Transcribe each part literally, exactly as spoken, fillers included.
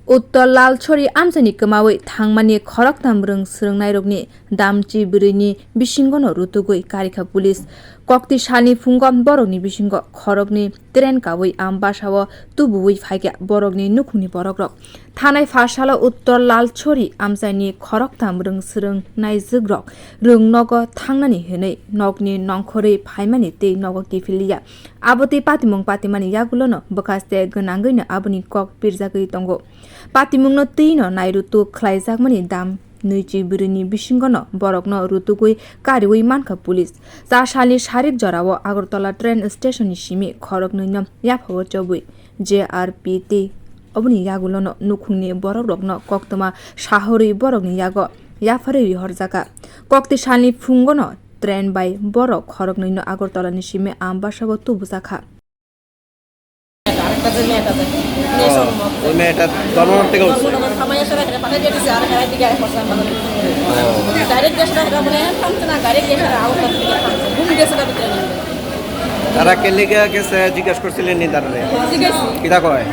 Uttor Lalchori amchaini kwmawi thangmani khoroktham rwng swrwngnairokni damchi bwrwini bisingono rutugwi karikha police. Kokti salni phungo borokni bisingo khoroknwi train kawi Ambasao tubuwi phaikha borokni nukhungni borokrok. Thanai pharsalo Uttor Lalchori amchaini khoroktham rwng swrwngnaijwkrok rwng nogo thangnani hwnwi nokni nongkhorwi phaimani tei nogo kiphilya. Abo tei patimung patimani yagulono bwkhaste gwnangwino aboni kok pirjagwi tongo. Patimungno twino nairutuk khlaijakmani dam nwichi bwrwini bisingono borokno rutugwi kariwi mankha police. Cha salni sarik jorao Agartala train stationni simi khoroknwino yaphao chobwi J R P tei oboni yagulono nukhungni borokrokno koktwma sahorwi borokni yago yapharwi rihorjakha. Kokti salni phungono train bai borok khoroknwino Agartalani simi Ambasao tubujakha. আরেকটা যে মেয়েটা দেয়, মেয়ে ও, সব মদ ওই দেয়। মেয়েটা ধর্মনগর থেকে উঠছে? ধর্মনগর থামাই আসলে এখানে পাঠিয়ে দিয়ে দিছে, আর এখানে দিকে আরেক বছর আমরা ও। ডাইরেক্ট গেছে না, এটা মানে থামছে না, ডাইরেক্ট গেছে না, আউট অফ দিকে থামছে, ঘুম গেছে না ভিতরে নিয়ে। তারা কে লেগে গেছে জিজ্ঞেস করছিলেন নি তারা? জিজ্ঞেস। কিতা কয়?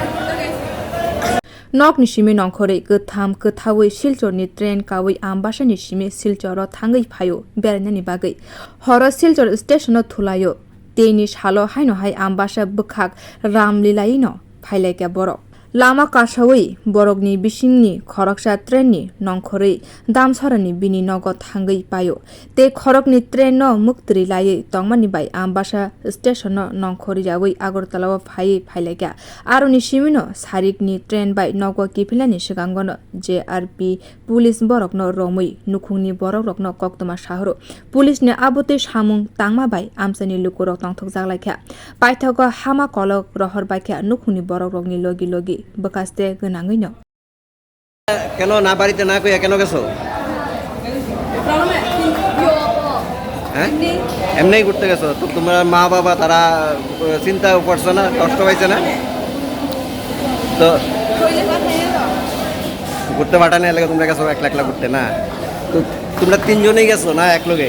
Nokni simi nongkhorwi kwtham kwthawi Silchorni train kawi Ambasani simi Silchoro thangwi phaio berainani bagwi. Horo Silchor stationo thulaio. Teini salo haino hai Ambasa bwkhak Ramlilaino phailaikha borok. Lama kasawi borokni bisingni khoroksa trainni nongkhorwi Damsarani bini nogo thangwi paio. Tei khoroknwi trainno mwktwrwi laiwi tongmani bai Ambasa stationno nongkhorwi yawi Agartalao phaiwi phailaikha. Aroni simino sarikni train bai nogo kiphilnani swkangono J R P police borokno romwi nukhungni borokrokno koktwma sahoro. Police ni abo tei samung tangma bai amchaini lukurok tongthokjak laikha. Paithago hama kolok rohor baikha nukhungni borokrokni logi logi bwkhaste gwnangwino. কেন না, বাড়িতে না কইয়া কেন গেছো? হ্যাঁ? এমনিই ঘুরতে গেছো? তো তোমার মা বাবা তারা, আহ, চিন্তা করছে না, কষ্ট পাইছে না? তো ঘুরতে পাঠানি লাগে তোমরা গেছো একলা একলা ঘুরতে না? তো তোমরা তিনজনেই গেছো না এক লগে?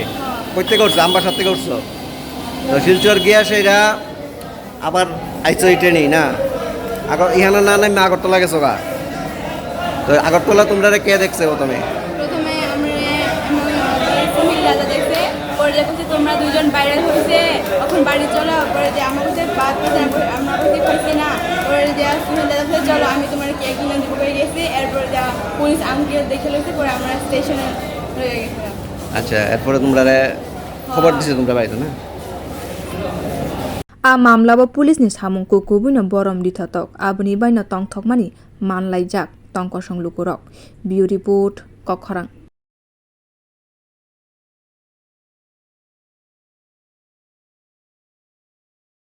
কই থেকে উঠছো? আমবাসার থেকে উঠছো? তো শিলচর গিয়া সেরা আবার আইছো এই ট্রেনেই না? আগর-, ইহানো না নামে আগরতলা গেছো গা? তো আগরতলা তোমরা কে দেখছে প্রথমে? প্রথমে আমরা এমন সুনীল দাদা দেখছে, পরে যে বলছে, "তোমরা দুইজন বাইরে হয়েছে, এখন বাড়ি চলো।" পরে যে আমার কাছে বাদ কথা, আমরা বলছি, "পারছি না।" পরে যে সুনীল দাদা বলছে, "চলো, আমি তোমার কি একদিন দিব করে গেছি।" এরপরে যা পুলিশ আঙ্কেল দেখে লইছে, পরে আমরা স্টেশনে রয়ে গেছিলাম। আচ্ছা, এরপরে তোমরা খবর দিছো তোমরা বাড়িতে না? A mamlao police ni samung kukubuino borom rithotok, aboni baino tongthokmani manlaijak tongkosong lukurok. Bureau Report, Kokkhorang.